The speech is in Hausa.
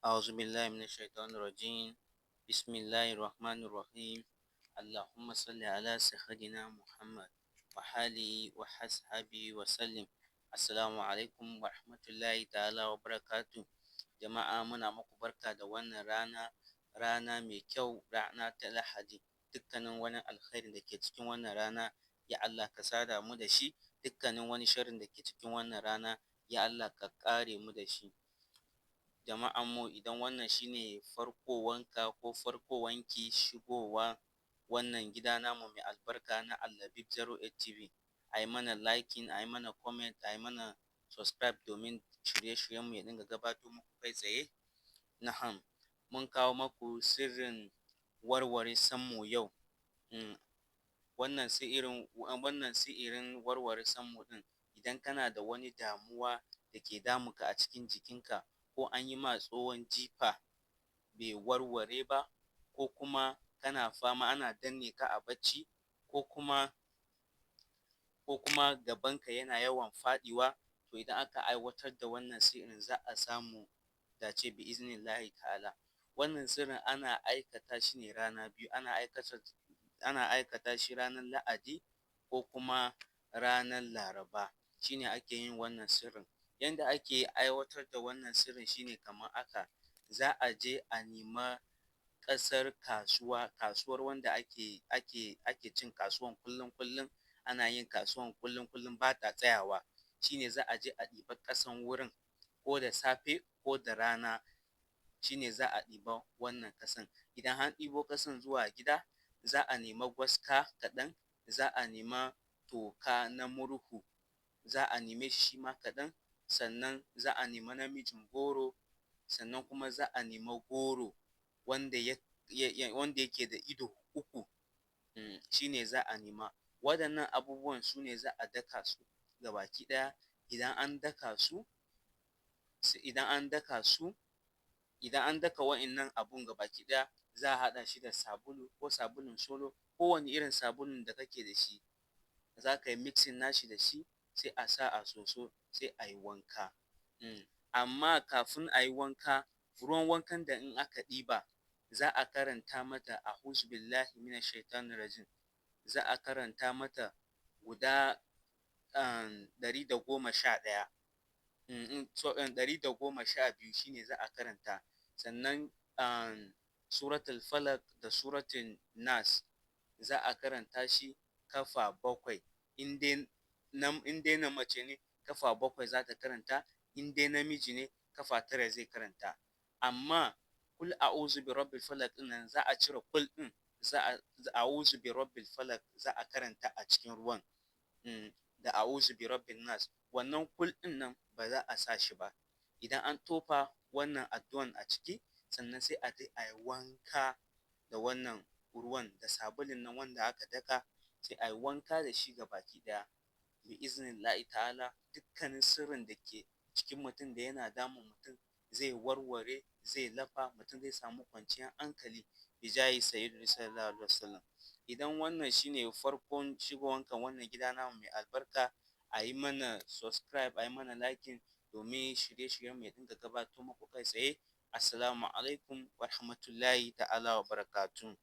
أعوذ بالله من الشيطان الرجيم. بسم الله الرحمن الرحيم. اللهم صل على سيدنا محمد وآله وأصحابه وسلم. Assalamu alaikum wa rahmatullahi ta'ala wa barakatuh. Jama'a, muna muku barka da wannan rana, rana mai kyau, rana ta Lahadi. Dukkanin wani alkhairin da ke cikin wannan rana, ya Allah ka sada mu da shi. Dukkanin wani sharrin da ke cikin wannan rana, ya Allah ka kare mu da shi. Jama'an mu, idan wannan shine farkowanka ko farkowanki shigowa wannan gida namu mai albarka na Allabib 08 TV, a yi mana liking, a yi mana comment, a yi mana subscribe domin shirye-shiryenmu ya dinga gabato muku kai tsaye. Na'am, mun kawo maku sirrin warware sammu yau. Wannan sihirin warware sammu ɗin, idan kana da wani damuwa da ke damunka a cikin jikinka, ko an yi ma tsohon jifa bai warware ba, ko kuma kana fama ana danne ka a bacci, ko kuma gabanka yana yawan faɗiwa, to idan aka aiwatar da wannan sirrin, za a samu dace bi iznillahi ta'ala. Wannan sirrin ana aikata shi ne rana biyu: ana aikata shi ranar Lahadi ko kuma ranar Laraba shine ake yin wannan sirrin. Yanda ake aiwatar da wannan sirrin shine kamar haka: za a je a nema ƙasar kasuwa, kasuwar wanda ake cin kasuwan kullum kullum, ana yin kasuwan kullum kullum, ba ta tsayawa, shine za a je a ɗiba ƙasan wurin, ko da safe ko da rana shine za a ɗiba wannan ƙasan. Idan an ɗibo ƙasan zuwa gida, za a nema gwaska kaɗan, za a nema toka na murhu, za a neme shi shima kaɗan, sannan za a nema namijin goro, sannan kuma za a nema goro wanda yake da ido uku, shine za a nema. Waɗannan abubuwan su ne za a daka su gabaki ɗaya. Idan an daka wa'innan abun gabaki ɗaya, za a haɗa shi da sabulu, ko sabulun solo, ko wani irin sabulun da kake da shi, za ka yi mixing nashi da shi, sai a sa a soso, sai a yi wanka. Amma kafin a yi wanka, ruwan wankan da in aka ɗiba, za a karanta mata "A'uzu billahi minash shaitanir rajim", za a karanta mata guda 111, 112 shine za a karanta, sannan Suratul Falaq da Suratul Nas za a karanta shi kafa bakwai. In dai na mace ne, kafa bakwai za ta karanta; in dai namiji ne, kafa tara zai karanta. Amma "Kul a'uzu bi rabbil falaq" ɗin nan, za a cire "kul" ɗin, za a "A'uzu bi rabbil falaq" za a karanta a cikin ruwan, da "A'uzu bi rabbin nas". Wannan "kul" ɗin nan ba za a sa shi ba. Idan an tofa wannan addu'an a ciki, sannan sai a je a yi wanka da wannan ruwan da sabulun nan wanda aka daka, sai a yi wanka da shi gabaki ɗaya. Bi iznillahi ta'ala, dukkanin sirrin da ke cikin mutum da yana damun mutum zai warware, zai lafa, mutum zai samu kwanciyar hankali, bijahi sayyidina sallallahu alaihi wasallam. Idan wannan shine farkon shigowanka wannan gida namu mai albarka, a yi mana subscribe, a yi mana liking domin shirye-shiryen mu ya dinga gabato muku kai tsaye. Assalamu alaikum wa rahmatullahi ta'ala wa barakatuh.